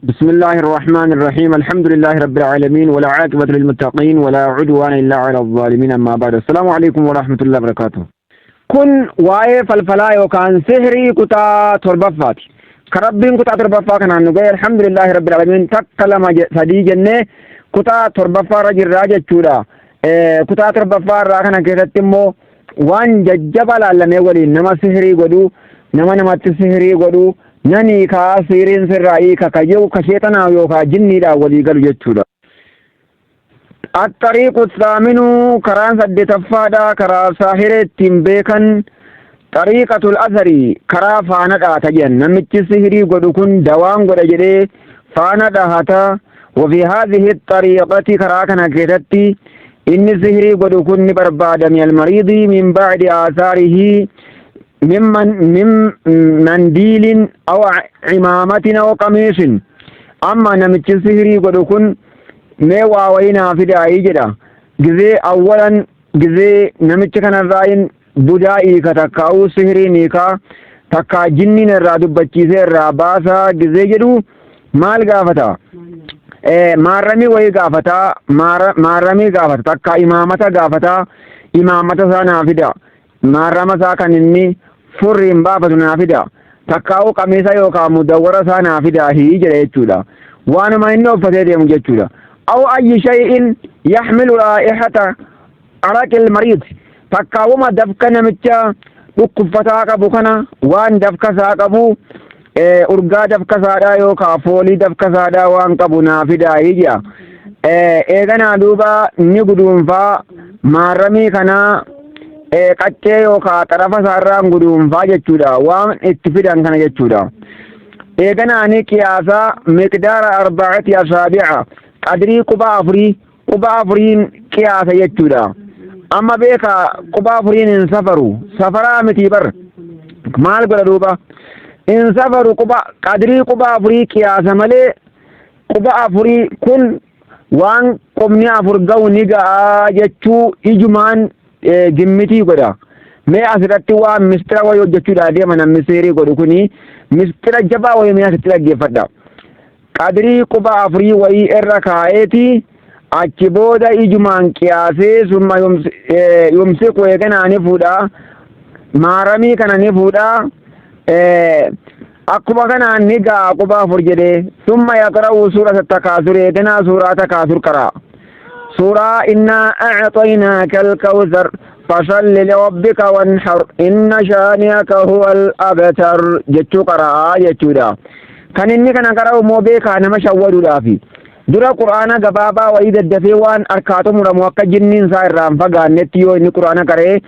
بسم الله الرحمن الرحيم، الحمد لله رب العالمين، ولا عاقبة للمتقين، ولا عدوان إلا على الظالمين، أما بعد، السلام عليكم ورحمة الله وبركاته. Kun waa'ee falfalaa yookaan sihrii kutaa torbaffaati. Ka Rabbiin kutaa torbaffaa kanaan nu ga'e، الحمد لله رب العالمين. Takka, lama, sadii jennee kutaa torbaffaa irra jirraa jechuudha. Kutaa torbaffaa irraa kana keessatti immoo waan jajjaba laallamee waliin nama sihrii godhu, nama namatti sihrii godhu, nani kaa sihriin sirraa hiika ka jiru, ka sheexanaa yookaan jinniidhaan walii galu jechuudha. الطريق الثامن, karaan saddeetaffaadha, karaa saahira ittiin beekan, طريقة الأثر, karaa faana dhahata jedhan. Namichi sihirii godhu kun dawaan godha jedhee faana dhahata. وفي هذه الطريقة, karaa kana keessatti inni sihirii godhu kun ni barbaadame المريض من بعد آثاره من منديل أو عمامة أو قميص. Amma namichi sihirii godhu kun mee waa wayii naa fidaayii jedha. Gizee awwalan gizee namicha kanarraayin budaa hiika, takkaa'uu sihiriin hiikaa, takkaa jinniin irraa dubbachiisee irraa baasaa gizee jedhu maal gaafata? Maarramii wayii gaafata, maarramii gaafata, takkaa imaamata gaafata. Imaamata isaa naa fida, maarrama isaa kan inni furriin baafatu naa fida, takkaa'uu qamiisa yookaan mudawwara isaa naa fidaa hii jedha jechuudha. Waanuma inni uffatee deemu jechuudha. أو أي شيء يحمل رائحة عرق المريض, takkaawuma dafka namicha dhukkubfataa qabu kana, waan dafka isaa qabu, urgaa dafka isaadhaa yookaan foolii dafka isaadhaa waan qabu naa fidaa jedha. Eeganaa duuba ni guduunfaa maarramii kanaa, qaccee yookaan xarafa isaarraan guduunfaa jechuudha, waan itti fidan kana jechuudha. Eeganaa ni qiyaasaa مقدار أربعة أصابع, qadrii quba afurii, quba afuriin qiyaasa jechuudha. Amma beeka, quba afuriin hin safaru, safaraa miti bar. Maal godha duuba? Hin safaru, quba qadrii quba afurii qiyaasa malee quba afurii kun waan qubni afur ga'u ni ga'a jechuu ijumaan gimmitii godha. Mee asirratti waan mistira wayii hojjechuudhaa deema. Namni seerii godhu kuni mistira jabaa wayii mee asitti dhaggeeffadha. Qadrii quba afurii wayii irra kaa'eeti achi booda ijumaan qiyaasee, ثم يمسك, eeganaa ni fuudha, maaramii kana ni fuudha. Akkuma kanaan ni ga'a quba afur jedhee, ثم يقرأ سورة التكاثر, eeganaa suuraa takaasur qara'a, suuraa إنا أعطيناك الكوثر فصل لربك وانحر إن شانئك هو الأبتر jechuu qara'a jechuudha. Kan inni kana qara'u immoo beekaa nama shawwaduudhaafi. Dura qur'aana gabaabaa wayii daddafee waan harkaa xumuramu, akka jinniin isaa irraa hin fagaannetti, yoo inni qur'aana qara'ee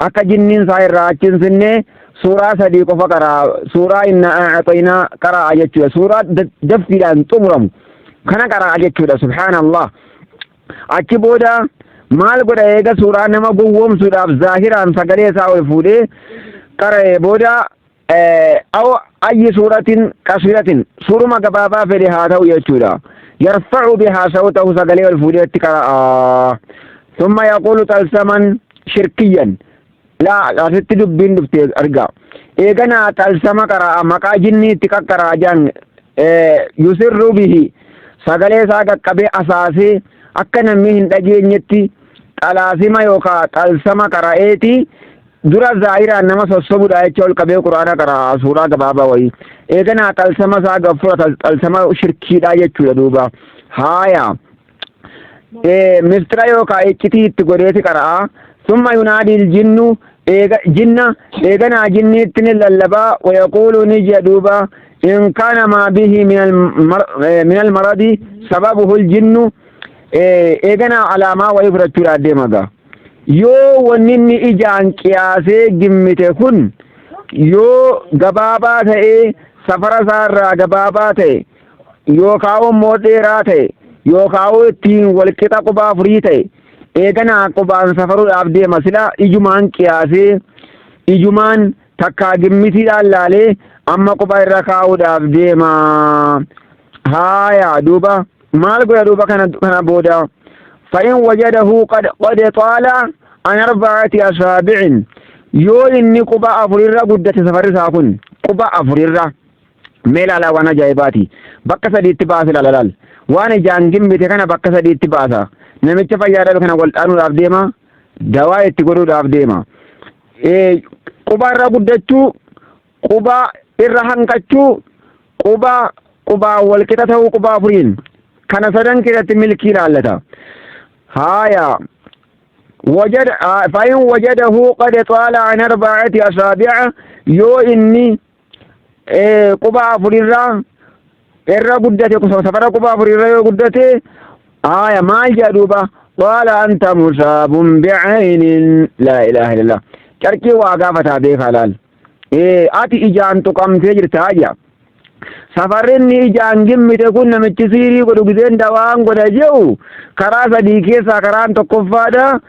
akka jinniin isaa irraa achi hin sinne, suuraa sadii qofa qara'a, suuraa إنا أعطينا qara'a jechuudha. Suuraa daffiidhaan xumuramu kana qara'a jechuudha. سبحان الله. Achi booda maal godha? Eega suuraa nama gowwoomsuudhaaf zaahiraan sagalee isaa ol fuudhee qara'ee booda, أو أي سورة قصيرة, suuruma gabaabaa fedhe haa ta'u jechuudha. يرفع بها صوته, sagalee ol fuudheetti qara'a. ثم يقول طلسما شركيا. Laa, asitti dubbiin dhufte arga. Eeganaa xalsama qara'a, maqaa jinniitti qaqqara'a jedhan. يسر به, sagalee isaa qaqqabee asaasee akka namni hin dhageenyetti xalaasima yookaan xalsama qara'eeti dura zaahiraan nama sossobuudha jecha ol qabee quraana qara'a, suuraa gabaabaa wayii. Eeganaa xalsama isaa gaffura, xalsama shirkiidha jechuudha duuba. Haaya, mistira yookaan iccitii itti godheeti qara'a. ثم ينادي الجن, eega jinna, eeganaa jinniitti ni lallabaa. ويقول, ni jedha duuba, إن كان ما به من المرض سببه الجن. Eeganaa alaamaa wayii fudhachuudhaaf deema gaa. Yoo wanni inni ijaan qiyaasee gimmite kun yoo gabaabaa ta'ee, safara isaarraa gabaabaa ta'e, yookaan immoo dheeraa ta'e, yookaan ittiin walqixa quba afurii ta'e, eeganaa qubaan safaruudhaaf deema. Sila ijumaan qiyaasee, ijumaan takkaa gimmitiidhaan laalee, amma quba irra kaa'uudhaaf deema. Haaya, duuba maal godha duuba kana booda? فإن وجده قد طال عن أربعة أصابع, yoo inni quba afurirra guddate, safarri isaa kun quba afurirra Mee ilaalaa waan ajaa'ibaati. Bakka sadiitti baasa ilaala laal. Waan ijaan gimmite kana bakka sadiitti baasa. Namicha fayyaa dhabe kana waldhaanuudhaaf deema. Dawaa itti godhuudhaaf deema. Quba irra guddachuu, quba irra hanqachuu, quba qubaa walqixa ta'uu quba afuriin. Kana sadan keessatti milkii ilaallata. Haaya. وجد فإن وجده قد طال عن أربعة أصابع yoo inni quba afurirra irra guddate, safara quba afurirra yoo guddate, aya maal jedha duuba? Qaala anta musaabun bi'aynin. Laa ilaaha illallah. Carqii waa gaafataa beekaa laal. Ati ijaan tuqamtee jirtaa jedha. Safarri inni ijaan gimmite kun, namichi siirii godhu gizeen dawaan godha jedhu, karaa sadii keessaa karaan tokkoffaadha.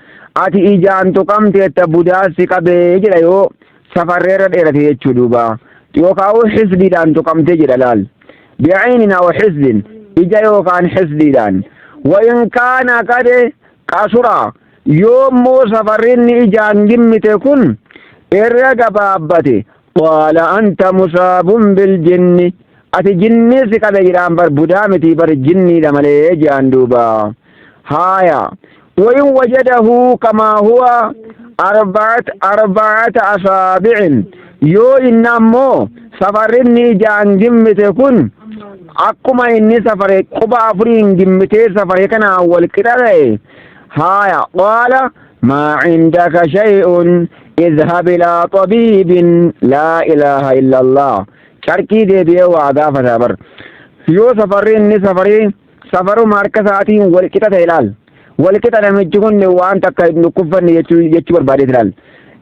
Ati ijaan tuqamteetta, budaassi qabee jedha yoo safarreerra dheerate jechuu duuba. Yookaan xisdiidhaan tuqamtee jedha laal. Bi'aynin aw xisdin, ija yookaan xisdiidhaan. Wa in kaana qad qasura, yoommoo safarri inni ijaan gimmite kun irra gabaabbate, qaala anta musaabun biljinni, ati jinnii si qabe jedhaan bar. Budaa miti bar, jinniidha malee jedhaan duuba. Haaya, وإن وجده كما هو أربعة أصابع, yoo inni ammoo safarrinni ijaan gimmite kun akkuma inni safare quba afuriin gimmitee safare kanaan wal qixa ta'e, haaya, qaala maa cindaka shay'un, idhhab ilaa tabiibin. Laa ilaaha illa Allah. Carqii deebi'ee waa gaafata bar. Yoo safarri inni safarii safaruma harka isaatiin wal qixa ta'e ilaal, wal qixa namichi kun waan takka hin dhukkubfanne jechuu barbaadeet ilaal.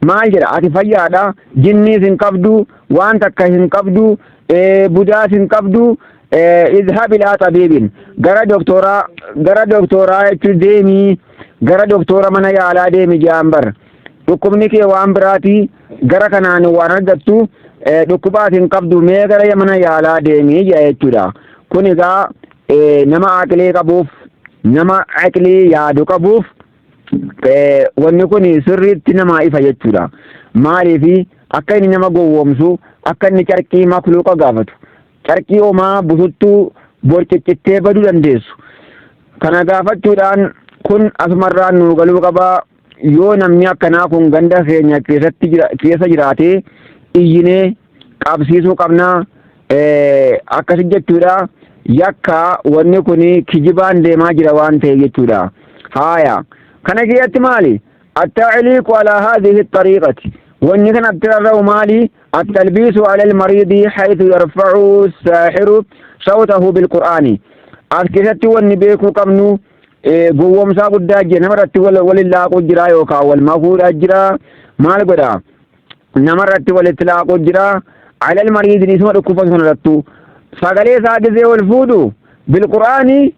Maal jedha? Ati fayyaadha, jinniis hin qabdu, waan takka hin qabdu, budaas hin qabdu, idhhab ilaa tabiibin, gara doktooraa jechuu deemii, gara doktora mana yaalaa deemi jedhan bar. Dhukkubni kee waan biraati, gara kanaan waan argattu dhukkubaas hin qabdu, mee gara mana yaalaa deemii jedha jechuudha. Kun egaa nama aqlii qabuuf, nama aqlii yaadu qabuuf, wanni kun sirriitti nama ifa jechuudha. Maaliifi akka inni nama gowwoomsu, akka inni carqii makluuqa gaafatu, carqii homaa bututtuu borciccittee baduu dandeessu kana gaafachuudhaan kun asumarraan nu galuu qabaa. Yoo namni akkanaa kun ganda keenya keessatti keessa jiraatee, iyyinee qabsiisuu qabnaa akkasi jechuudha. Yakka wanni kun kijibaan deemaa jira waan ta'e jechuudha. Haaya, kana keessatti maali? التعليق على هذه الطريقة, wanni kan itti rarra'u maali? التلبيس على المريض حيث يرفع الساحر صوته بالقرآن. As keessatti wanni beekuu qabnu gowwoomsaa guddaa jira. Namarratti waliin laaquu jira yookaan wal makuudhaa jira. Maal godha? Namarratti walitti laaquu jira. على المريض, isuma dhukkubsatu kanarrattu sagalee isaa gisee ol fuudhu, بالقرآن,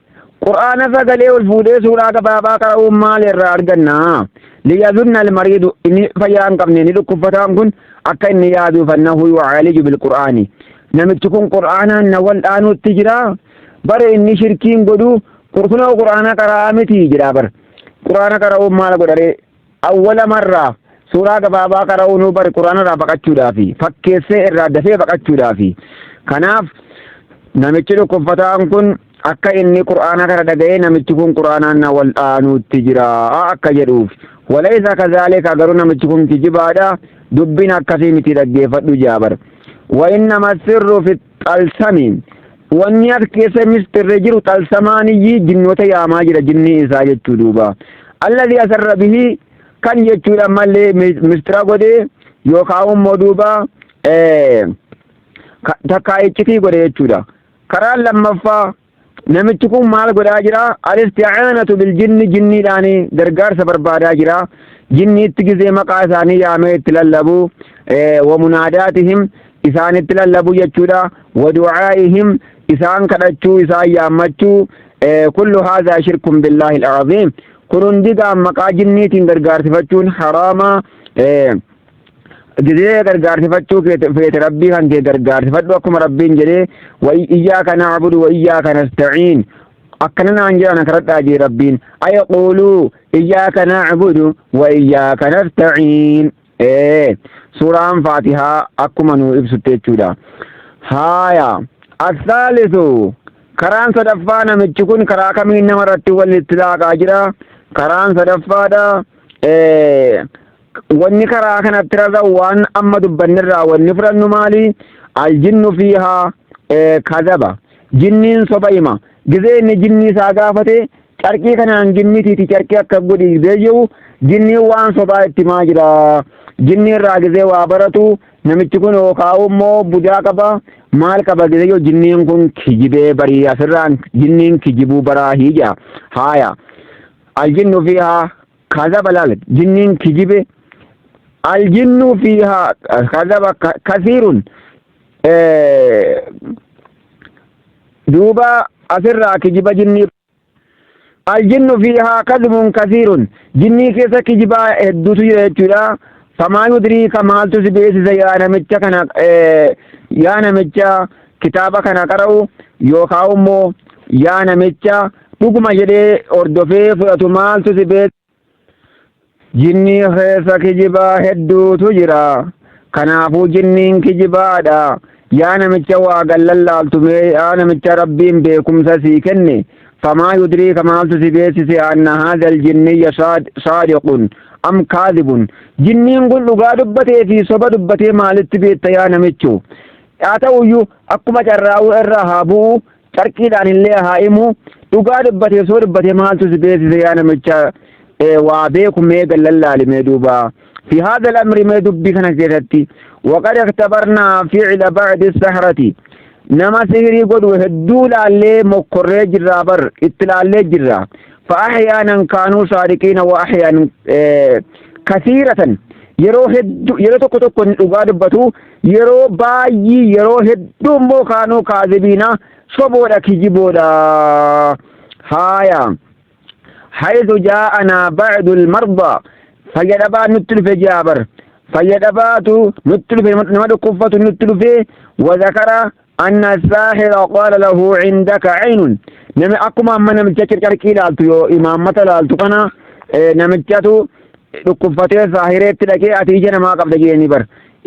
qur'aana sagalee ol fuudhee suuraa gabaabaa qara'uun maal irraa arganna? ليظن المريض, inni fayyaa hin qabne, inni dhukkubsataan kun akka inni yaaduuf, أنه يعالج بالقرآن, namichi kun qur'aanaan na wal dhaanutti jira bare, inni shirkiin godhu kunoo qur'aana qara'aa miti jedha bar. Qur'aana qara'uun maal godhare? Awwala marraa suuraa gabaabaa qara'uun bar qur'aana irraa baqachuudhaafi, fakkeessee irraa dafee baqachuudhaafi. Kanaaf namichi dhukkubsataan kun akka inni qur'aana kana dhaga'ee namichi kun qur'aanaan na wal dhaanuutti jira akka jedhuuf. وليس كذلك, garuu namichi kun kijibaadha, dubbiin akkasii miti, dhaggeeffadhu jaabar. وإنما السر في الطلسم, wanni as keessa mistirre jiru xalsamaaniyyii jinnoota yaamaa jira, jinnii isaa jechuu duuba. الذي أسر به kan jechuudha mallee mistira godhee yookaan immoo duuba takkaa iccitii godhe jechuudha. Karaan lammaffaa namichi kun maal godhaa jira? الاستعانة بالجن, jinniidhaan gargaarsa barbaadaa jira. Jinniitti gizee maqaa isaanii yaamee itti lallabu, ومناداتهم, isaanitti lallabu jechuudha, ودعائهم, isaan kadhachuu, isaan yaammachuu. كل هذا شرك بالله العظيم. Kun hundi gaa maqaa jinniitiin gargaarsifachuun haraama. Gizee gargaarsifachuu feete rabbii kan kee gargaarsifadhu, akkuma rabbiin jedhee وإياك نعبد وإياك نستعين akkana naan jedhan kadhadhaa jee rabbiin. أي قولوا إياك نعبد وإياك نستعين, suuraan faatihaa akkuma nu ibsutte jechuudha. Haaya. Assaalisu karaan sadaffaa namichi kun karaa kamiin nama irratti walitti laaqaa jira? Karaan sadaffaadha. Wanni karaa kanatti rarra'u waan amma dubbannirraa wanni fudhannu maali? Aljinnu fiihaa kadaba. Jinniin soba hima. Gizee inni jinnii isaa gaafate carqii kanaan jinnitiiti carqii akka godhi gizee jiru jinniin waan sobaa itti himaa jira. Jinnii irraa gizee waa baratu namichi kun yookaan immoo budaa qaba maal qaba gizee jiru jinniin kun kijibee barii asirraan jinniin kijibuu baraa hiija. Haaya. Aljinnu fiihaa kadaba laal jinniin kijibe aljinnu fiihaa kadaba kasiirun duuba asirraa kijiba jinnii aljinnu fiihaa kadhibun kasiirun jinnii keessa kijibaa hedduutu jira jechuudha. Famaa yudriika maaltu si beeksisa yaa namicha kana yaa namicha kitaaba kana qara'u yookaan immoo yaa namicha dhuguma jedhee hordofee fudhatu maaltu si beeksisa. Jinnii keessa kijibaa hedduutu jira. Kanaafuu jinniin kijibaadha. Yaa namicha waa gallallaaltu mee yaa namicha Rabbiin beekumsa sii kenne. Famaa yudriika maaltu si beeksise anna haadhal jinniyya saadiqun am kaadibun. Jinniin kun dhugaa dubbatee fi soba dubbatee maalitti beekta yaa namicho? Haa ta'uyyuu akkuma carraa'uu irraa haa bu'u carqiidhaan illee haa himu dhugaa dubbatee soo dubbatee maaltu si beeksise yaa namicha waa beeku mee gallallaali mee duuba fi haadha al-amri mee dubbii kana keessatti waqad ikhtabarnaa fi'la ba'di sahrati nama sihirii godhu hedduu laallee mokkorree jirraa bar itti laallee jirra فأحيانا كانوا صادقين وأحيانا كثيرة yeroo hedduu yeroo tokko tokko dhugaa dubbatu yeroo baay'ee yeroo hedduu immoo kaanuu kaazibiina soboodha kijiboodha haaya haythu jaa'anaa ba'dul mardaa fayya dhabaa nutti dhufe jaabar fayya dhabaatu nutti dhufe nama dhukkubfatu nutti dhufe wazakara anna saahira qaala lahu cindaka caynun nami akkuma amma namicha carqii laaltu yoo imaammata laaltu kana namichatu dhukkubfatee saahireetti dhaqee ati ija namaa qabda jedhanii bar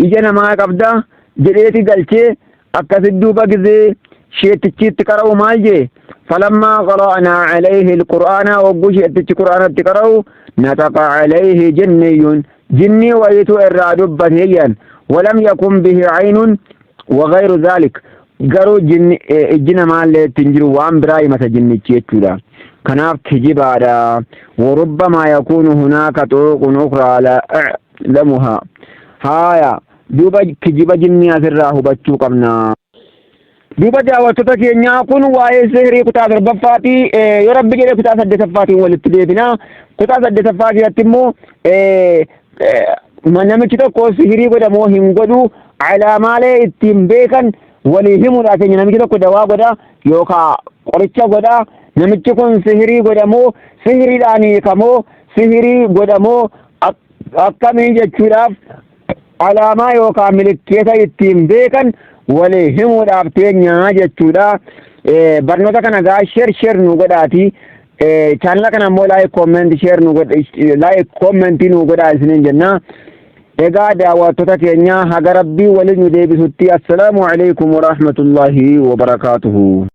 ija namaa qabda jedheeti galchee akkasi duuba gizee sheettichiitti qara'u maal jee falammaa qara'naa calayhi alqur'aana hogguu sheettichi qur'aanatti qara'u nataqa calayhi jinniyyun jinnii wayitu irraa dubbate jedhan walam yakun bihi caynun wagayru zaalik garuu jinni ijji namaallee itti hin jiru waan biraa himata jinnichi jechuudha. Kanaaf kijibaadha. Warubbamaa yakuunu hunaaka xuruqun ukraa la a'lamuhaa. Haaya duuba kijiba jinnii asirraa hubachuu qabna. Duuba daawwattoota keenyaa kun waa'ee sihrii kutaa torbaffaati. Yoo rabbi jedhe kutaa saddeetaffaatiin walitti deebina. Kutaa saddeetaffaa keessatti immoo namichi tokko sihirii godha moo hin godhu alaamaalee ittiin beekan walii himuudha keenya namichi tokko dawaa godha yookaan qoricha godha namichi kun sihirii godha moo sihiriidhaan hiikamoo sihirii godha moo akkamii jechuudhaaf alaamaa yookaan milikkeeta ittiin beekan walii himuudhaaf teenya jechuudha. Barnoota kana gaa share share nu godhaati. Chaanala kana immoo like comment share nu godha like comment nu godhaa isiniin jenna. Egaa daawwattoota keenya haga rabbii waliin nu deebisutti assalaamu alaikum warahmatullahi wabarakaatuhu.